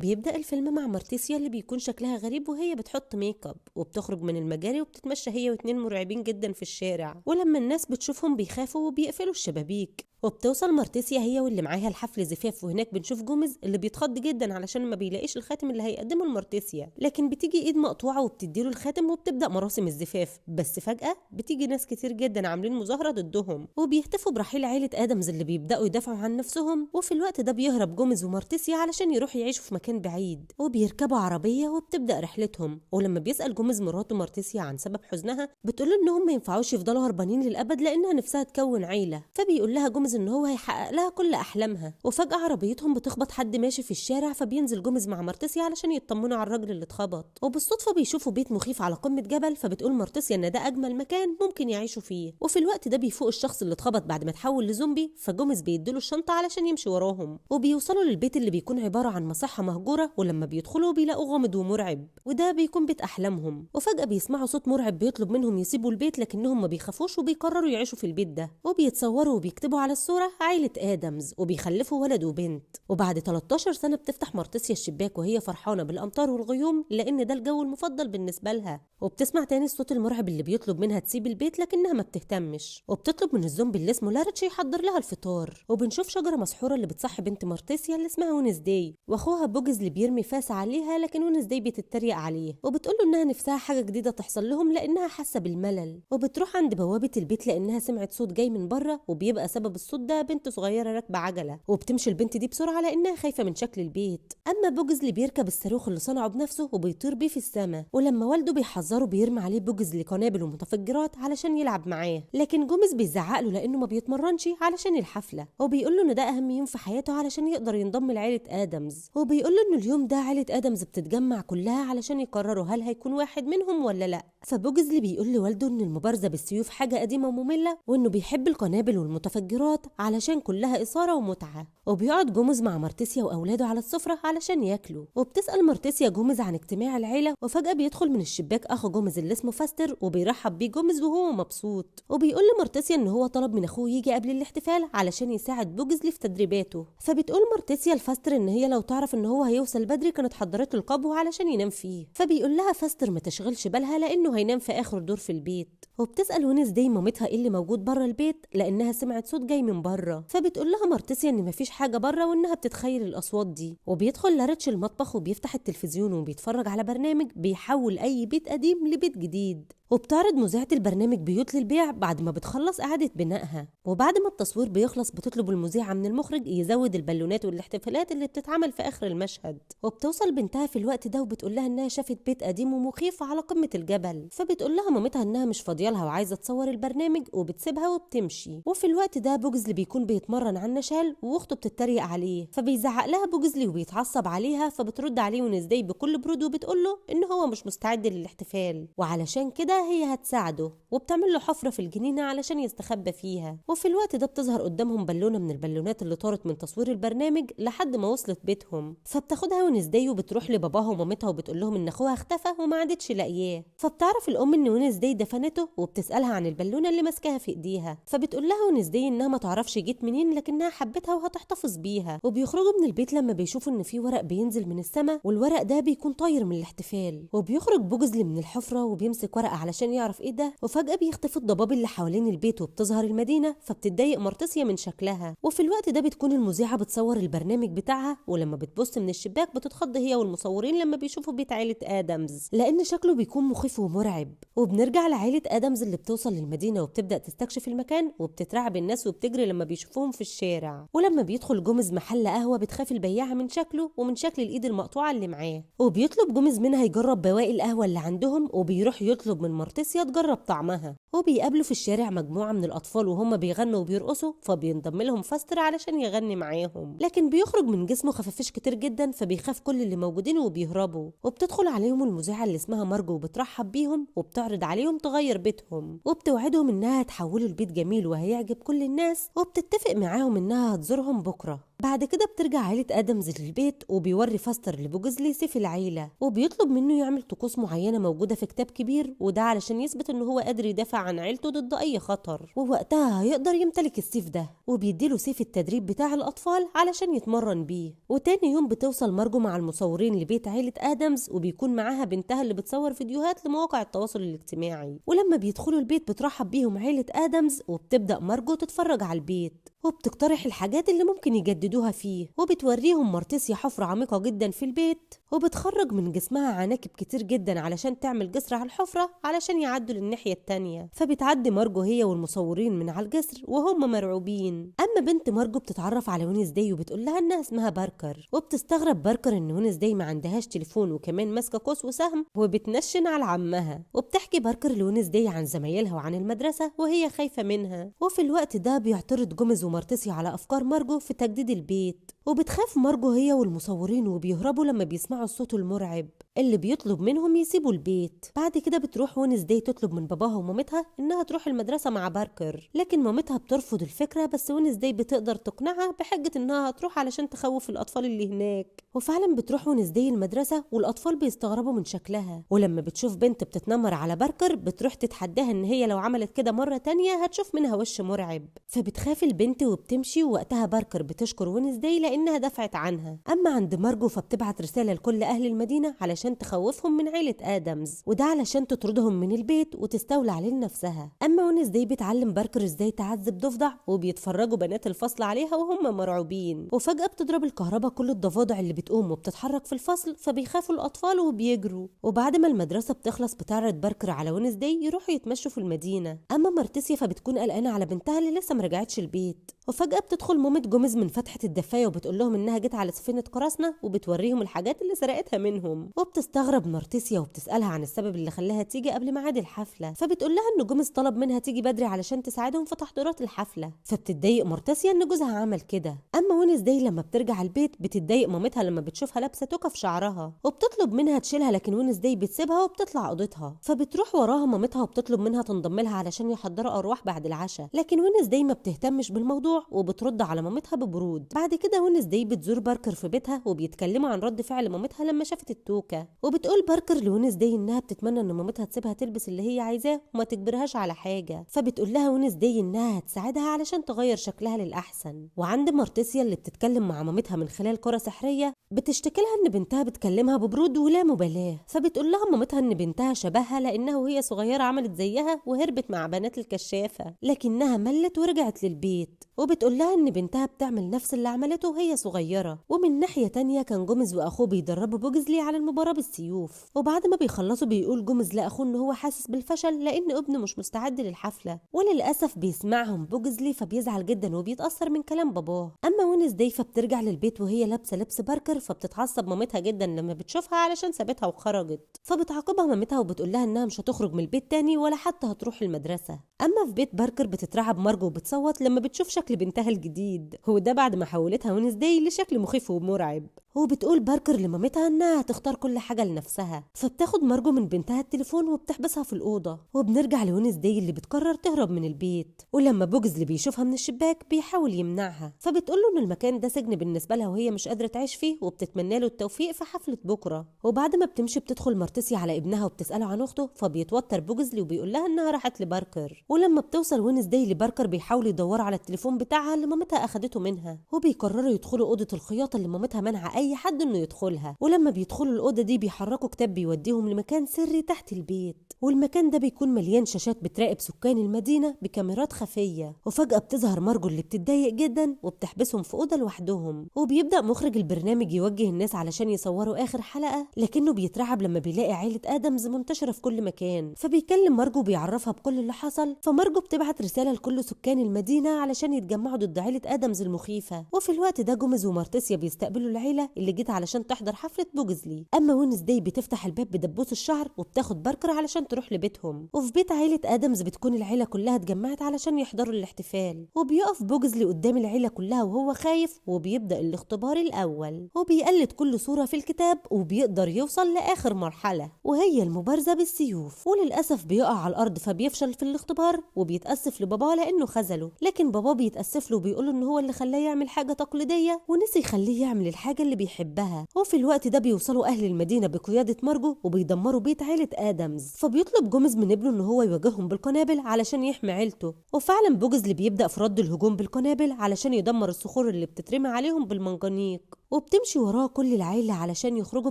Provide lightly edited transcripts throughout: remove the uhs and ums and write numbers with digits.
بيبدأ الفيلم مع مارتيسيا اللي بيكون شكلها غريب وهي بتحط ميك اب وبتخرج من المجاري وبتتمشى هي واتنين مرعبين جدا في الشارع، ولما الناس بتشوفهم بيخافوا وبيقفلوا الشبابيك. وبتوصل مارتيسيا هي واللي معاها الحفل زفاف، وهناك بنشوف جوميز اللي بيتخض جدا علشان ما بيلاقيش الخاتم اللي هيقدمه لمارتيسيا، لكن بتيجي ايد مقطوعة وبتديله الخاتم وبتبدا مراسم الزفاف. بس فجاة بتيجي ناس كتير جدا عاملين مظاهره ضدهم وبيهتفوا برحيل عيله ادمز اللي بيبداوا يدافعوا عن نفسهم. وفي الوقت ده بيهرب جوميز ومارتيسيا علشان يروحوا يعيشوا في مكان بعيد، وبيركبوا عربية وبتبدا رحلتهم. ولما بيسال جوميز مراته مارتيسيا عن سبب حزنها بتقول له انهم ما ينفعوش يفضلوا هربانين للابد لانها نفسها تكون عيله، فبيقول لها جوميز ان هو هيحقق لها كل احلامها. وفجاة عربيتهم بتخبط حد ماشي في الشارع، فبينزل جوميز مع مارتيسيا علشان يطمنوا على الراجل اللي اتخبط. وبالصدفه بيشوفوا بيت مخيف على قمة جبل، فبتقول مارتيسيا ان ده اجمل مكان ممكن يعيشوا فيه. وفي الوقت ده بيفوق الشخص اللي اتخبط بعد ما اتحول لزومبي، فجوميز بيديله الشنطة علشان يمشي وراهم. وبيوصلوا للبيت اللي بيكون عبارة عن مصحه مهجورة، ولما بيدخلوا بيلاقوا غامض ومرعب، وده بيكون بيت احلامهم. وفجاة بيسمعوا صوت مرعب بيطلب منهم يسيبوا البيت، لكنهم ما بيخافوش وبيقرروا يعيشوا في البيت ده. وبيتصوروا وبيكتبوا على الصورة عائلة آدمز، وبيخلفوا ولد وبنت. وبعد 13 سنة بتفتح مارتيسيا الشباك وهي فرحانة بالأمطار والغيوم لأن ده الجو المفضل بالنسبة لها، وبتسمع تاني الصوت المرعب اللي بيطلب منها تسيب البيت لكنها ما بتهتمش، وبتطلب من الزومبي اللي اسمه لارتش يحضر لها الفطار. وبنشوف شجرة مسحورة اللي بتصحي بنت مارتيسيا اللي اسمها وينزداي، واخوها بوجز اللي بيرمي فاس عليها لكن وينزداي بتتريق عليه وبتقول له انها نفسها حاجة جديدة تحصل لهم لأنها حاسة بالملل. وبتروح عند بوابة البيت لأنها سمعت صوت جاي من بره، وبيبقى سبب الصوت ده بنت صغيرة راكبة عجلة، وبتمشي البنت دي بسرعة لأنها خايفة من شكل البيت. أما بوجزلي بيركب الصاروخ اللي صنعه بنفسه وبيطير بيه في السماء، ولما والده بيحذره بيرمي عليه بوجزلي قنابل ومتفجرات علشان يلعب معاه، لكن جوميز بيزعق له لأنه ما بيتمرنش علشان الحفلة، وبيقول له إن ده أهم يوم في حياته علشان يقدر ينضم لعيلة آدمز، وبيقول له إن اليوم ده عيلة آدمز بتتجمع كلها علشان يقرروا هل هيكون واحد منهم ولا لأ. فبوجزلي بيقول لوالده إن المبارزة بالسيوف حاجة قديمة ومملة، وإنه بيحب القنابل والمتفجرات علشان كلها إثارة ومتعة. وبيقعد جوميز مع مارتيسيا وأولاده على السفرة علشان ياكلوا، وبتسأل مارتيسيا جوميز عن اجتماع العيلة، وفجأة بيدخل من الشباك أخو جوميز اللي اسمه فاستر وبيرحب بيه جوميز وهو مبسوط، وبيقول لمارتيسيا إن هو طلب من أخوه يجي قبل الاحتفال علشان يساعد بوجزلي في تدريباته. فبتقول مارتيسيا لفاستر إن هي لو تعرف إن هو هيوصل بدري كانت حضرت له القبو علشان ينام فيه، فبيقول لها فاستر ما تشغلش بالها لأنه هينام في آخر دور في البيت. وبتسأل وينزداي مامتها ايه اللي موجود بره البيت لأنها سمعت صوت جاي من بره، فبتقول لها مارتيسيا إن مفيش حاجة بره وإنها بتتخيل الأصوات دي. وبيدخل لارتش المطبخ وبيفتح التلفزيون وبيتفرج على برنامج بيحول أي بيت قديم لبيت جديد، وبتعرض مذيعة البرنامج بيوت للبيع بعد ما بتخلص إعادة بنائها. وبعد ما التصوير بيخلص بتطلب المذيعة من المخرج يزود البالونات والاحتفالات اللي بتتعمل في آخر المشهد. وبتوصل بنتها في الوقت ده وبتقول لها إنها شافت بيت قديم ومخيف على قمة الجبل، فبتقول لها مامتها إنها مش فاضية لها وعايزة تصور البرنامج، وبتسيبها وبتمشي. وفي الوقت ده بوجزلي بيكون بيتمرن على النشال واخته بتتريق عليه، فبيزعق لها بوجزلي وبيتعصب عليها، فبترد عليه وينزداي بكل برود وبتقول له إن هو مش مستعد للاحتفال وعلشان كده هي هتساعده، وبتعمل له حفرة في الجنينة علشان يستخبى فيها. وفي الوقت ده بتظهر قدامهم بالونة من البالونات اللي طارت من تصوير البرنامج لحد ما وصلت بيتهم، فبتاخدها وينزداي وبتروح لباباها ومامتها وبتقول لهم ان اخوها اختفى وما عادتش لاقياه. فبتعرف الام ان وينزداي دفنته وبتسألها عن البالونة اللي ماسكاها في ايديها، فبتقول لها وينزداي انها ما تعرفش جيت منين لكنها حبتها وهتحتفظ بيها. وبيخرجوا من البيت لما بيشوفوا ان في ورق بينزل من السماء، والورق ده بيكون طاير من الاحتفال. وبيخرج بوجزلي من الحفرة وبيمسك ورقة علشان يعرف ايه ده، وفجأة بيختفي الضباب اللي حوالين البيت وبتظهر المدينة، فبتتضايق مارتيسيا من شكلها. وفي الوقت ده بتكون المذيعة بتصور البرنامج بتاعها، ولما بتبص من الشباك بتتخض هي والمصورين لما بيشوفوا بيت عيلة آدمز لأن شكله بيكون مخيف ومرعب. وبنرجع لعيلة آدمز اللي بتوصل للمدينة وبتبدأ تستكشف المكان، وبتترعب الناس وبتجري لما بيشوفوهم في الشارع. ولما بيدخل جوميز محل قهوة بتخاف البياعة من شكله ومن شكل الإيد المقطوعة اللي معاه، وبيطلب جوميز منها يجرب بواقي القهوة اللي عندهم، وبيروح يطلب من مارتيسيا تجرب طعمها. وبيقابلوا في الشارع مجموعة من الأطفال وهم بيغنوا وبيرقصوا، فبينضم لهم فاستر علشان يغني معاهم، لكن بيخرج من جسمه خفافيش كتير جدا فبيخاف كل اللي موجودين وبيهربوا. وبتدخل عليهم المذيعة اللي اسمها مارجو وبترحب بيهم وبتعرض عليهم تغير بيتهم، وبتوعدهم انها هتحوله لبيت جميل وهيعجب كل الناس، وبتتفق معاهم انها هتزورهم بكرة. بعد كده بترجع عيلة آدمز للبيت، وبيوري فاستر لبوجزلي سيف العيلة، وبيطلب منه يعمل طقوس معينة موجودة في كتاب كبير، وده علشان يثبت ان هو قادر يدافع عن عيلته ضد اي خطر، ووقتها هيقدر يمتلك السيف ده، وبيديله سيف التدريب بتاع الأطفال علشان يتمرن بيه. وتاني يوم بتوصل مارجو مع المصورين لبيت عيلة آدمز، وبيكون معاها بنتها اللي بتصور فيديوهات لمواقع التواصل الاجتماعي. ولما بيدخلوا البيت بترحب بيهم عيلة آدمز، وبتبدأ مارجو تتفرج على البيت وبتقترح الحاجات اللي ممكن يجددوها فيه، وبتوريهم مارتيسيا حفرة عميقة جدا في البيت، وبتخرج من جسمها عناكب كتير جدا علشان تعمل جسر على الحفرة علشان يعدوا للناحية التانية. فبتعدي مارجو هي والمصورين من على الجسر وهم مرعوبين. أما بنت مارجو بتتعرف على وينزداي وبتقول لها إنها اسمها باركر، وبتستغرب باركر إن وينزداي ما عندهاش تليفون وكمان ماسكة قوس وسهم وبتنشن على عمها. وبتحكي باركر لوينزداي عن زمايلها وعن المدرسة وهي خايفة منها. وفي الوقت ده بيعترض جوميز ومارتيسيا على أفكار مارجو في تجديد البيت، وبتخاف مارجو هي والمصورين وبيهربوا لما بيسمعوا الصوت المرعب اللي بيطلب منهم يسيبوا البيت. بعد كده بتروح وينزداي تطلب من باباها ومامتها انها تروح المدرسة مع باركر، لكن مامتها بترفض الفكرة، بس وينزداي بتقدر تقنعها بحجة انها هتروح علشان تخوف الأطفال اللي هناك. وفعلا بتروح وينزداي المدرسة والأطفال بيستغربوا من شكلها، ولما بتشوف بنت بتتنمر على باركر بتروح تتحداها ان هي لو عملت كده مرة تانية هتشوف منها وش مرعب، فبتخاف البنت وبتمشي. ووقتها باركر بتشكر وينزداي لانها دفعت عنها. اما عند مارجو فبتبعت رسالة لكل اهل المدينة علشان تخوفهم من عيلة آدمز، وده علشان تطردهم من البيت وتستولى عليه لنفسها. اما وينزداي بتعلم باركر ازاي تعذب ضفدع، وبيتفرجوا بنات الفصل عليها وهم مرعوبين. وفجأة بتضرب الكهرباء كل الضفادع اللي بتقوم وبتتحرك في الفصل، فبيخافوا الاطفال وبيجروا. وبعد ما المدرسة بتخلص بتعرض باركر على وينزداي يروحوا يتمشوا في المدينة. اما مارتيسيا فبتكون قلقانة على بنتها اللي لسه مرجعتش البيت. وفجأة بتدخل مامة جوميز من فتحة الدفاية وبتقول لهم إنها جت على سفينة قراصنة، وبتوريهم الحاجات اللي سرقتها منهم. وبتستغرب مارتيسيا وبتسألها عن السبب اللي خلاها تيجي قبل ميعاد الحفلة، فبتقول لها إن جوميز طلب منها تيجي بدري علشان تساعدهم في تحضيرات الحفلة. فبتتضايق مارتيسيا إن جوزها عمل كده. أما وينزداي لما بترجع البيت بتتضايق مامتها لما بتشوفها لابسة توكة في شعرها، وبتطلب منها تشيلها، لكن وينزداي بتسيبها وبتطلع أوضتها. فبتروح وراها مامتها وبتطلب منها تنضم لها علشان يحضروا أرواح بعد العشاء، لكن وينزداي ما بتهتمش بالموضوع وبترد على مامتها ببرود. بعد كده وينزداي بتزور باركر في بيتها وبيتكلموا عن رد فعل مامتها لما شافت التوكه، وبتقول باركر لوينزداي انها بتتمنى ان مامتها تسيبها تلبس اللي هي عايزاه وما تجبرهاش على حاجة. فبتقول لها وينزداي انها هتساعدها علشان تغير شكلها للاحسن. وعند مارتيسيا اللي بتتكلم مع مامتها من خلال كره سحريه بتشتكي لها ان بنتها بتكلمها ببرود ولا مبالاة، فبتقول لها مامتها ان بنتها شبهها لانها وهي صغيرة عملت زيها وهربت مع بنات الكشافه، لكنها ملت ورجعت للبيت. وبتقول لها ان بنتها بتعمل نفس اللي عملته وهي صغيرة. ومن ناحية تانية كان جوميز واخوه بيدربوا بوجزلي على المباراة بالسيوف، وبعد ما بيخلصوا بيقول جوميز لاخوه ان هو حاسس بالفشل لان ابنه مش مستعد للحفله، وللاسف بيسمعهم بوجزلي فبيزعل جدا وبيتاثر من كلام باباه. اما وينزداي فبترجع للبيت وهي لابسه لبس باركر، فبتتعصب مامتها جدا لما بتشوفها علشان سابتها وخرجت، فبتعاقبها مامتها وبتقول لها انها مش هتخرج من البيت تاني ولا حتى هتروح المدرسة. اما في بيت باركر بتترعب مارجو وبتصوت لما بتشوف شكل بنتها الجديد، هو ده بعد ما حولتها وينزداي لشكل مخيف ومرعب. وبتقول باركر لمامتها انها هتختار كل حاجة لنفسها، فبتاخد مارجو من بنتها التليفون وبتحبسها في الاوضة. وبنرجع لوينزداي اللي بتقرر تهرب من البيت، ولما بوجزلي بيشوفها من الشباك بيحاول يمنعها، فبتقول له ان المكان ده سجن بالنسبة لها وهي مش قادرة تعيش فيه، وبتتمنى له التوفيق في حفلة بكره. وبعد ما بتمشي بتدخل مارتيسيا على ابنها وبتساله عن اخته، فبيتوتر بوجزلي وبيقول لها انها راحت لباركر. ولما بتوصل وينزداي لباركر بيحاولوا يدوروا على التليفون بتاعها اللي مامتها اخدته منها، وبيقرروا يدخلوا اوضة الخياطة اللي مامتها منع اي حد انه يدخلها. ولما بيدخلوا الاوضة دي بيحركوا كتاب بيوديهم لمكان سري تحت البيت، والمكان ده بيكون مليان شاشات بتراقب سكان المدينة بكاميرات خفيه. وفجاة بتظهر مارجو اللي بتتضايق جدا وبتحبسهم في اوضة لوحدهم. وبيبدا مخرج البرنامج يوجه الناس علشان يصوروا اخر حلقة، لكنه بيترعب لما بيلاقي عيله ادمز منتشرة في كل مكان، فبيكلم مارجو وبيعرفها بكل اللي حصل. فمارجو بتبعت رسالة لكل سكان المدينة علشان يتجمعوا ضد عيله ادمز المخيفة. وفي الوقت ده جوميز ومارتيسيا بيستقبلوا العيلة اللي جت علشان تحضر حفلة بوجزلي. اما وينزداي بتفتح الباب بدبوس الشعر وبتاخد باركر علشان تروح لبيتهم. وفي بيت عيلة ادمز بتكون العيلة كلها اتجمعت علشان يحضروا الاحتفال، وبيقف بوجزلي قدام العيلة كلها وهو خايف، وبيبدأ الاختبار الاول وبيقلد كل صورة في الكتاب وبيقدر يوصل لآخر مرحلة وهي المبارزة بالسيوف، وللأسف بيقع على الأرض فبيفشل في الاختبار وبيتأسف لباباه لأنه خذله، لكن باباه بيتأسف له وبيقول إن هو اللي خلاه يعمل حاجة تقليدية ونسي يخليه يعمل الحاجة اللي بيحبها. وفي الوقت ده بيوصلوا أهل المدينة بقيادة مارجو وبيدمروا بيت عيلة آدمز، فبيطلب جوميز من ابنه إن هو يواجههم بالقنابل علشان يحمي عيلته، وفعلا بوجزلي بيبدأ في رد الهجوم بالقنابل علشان يدمر الصخور اللي بتترمي عليهم بالمنجنيق، وبتمشي وراه كل العيلة علشان يخرجوا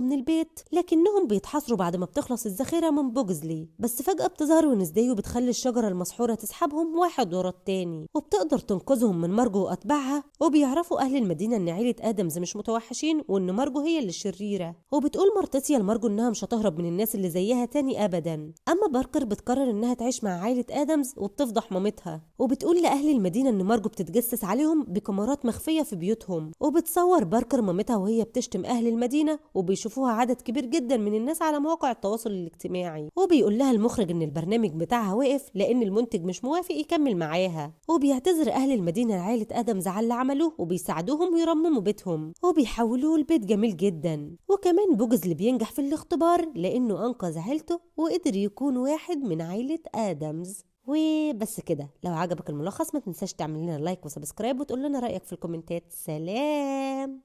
من البيت، لكنهم بيتحاصروا بعد ما بتخلص الذخيرة من بوجزلي. بس فجأة بتظهر وينزداي وبتخلي الشجرة المسحورة تسحبهم واحد ورا التاني، وبتقدر تنقذهم من مارجو وأتباعها. وبيعرفوا أهل المدينة إن عيلة آدمز مش متوحشين وإن مارجو هي اللي الشريرة، وبتقول مارتيسيا لمارجو إنها مش هتهرب من الناس اللي زيها تاني أبدا. أما باركر بتقرر إنها تعيش مع عيلة آدمز وبتفضح مامتها، وبتقول لأهل المدينة إن مارجو بتتجسس عليهم بكاميرات مخفية في بيوتهم، وبتصور باركر مامتها وهي بتشتم أهل المدينة، وبيشوفوها عدد كبير جدا من الناس على مواقع التواصل الاجتماعي. وبيقول لها المخرج إن البرنامج بتاعها وقف لأن المنتج مش موافق يكمل معاها، وبيعتذر أهل المدينة لعائلة آدمز على اللي عملوه وبيساعدوهم يرمموا بيتهم وبيحولوه لبيت جميل جدا. وكمان بوجزلي بينجح في الاختبار لأنه أنقذ عيلته وقدر يكون واحد من عائلة آدمز. وبس كده، لو عجبك الملخص ما تنساش تعمل لنا like و subscribe وتقول لنا رأيك في الكومنتات. سلام.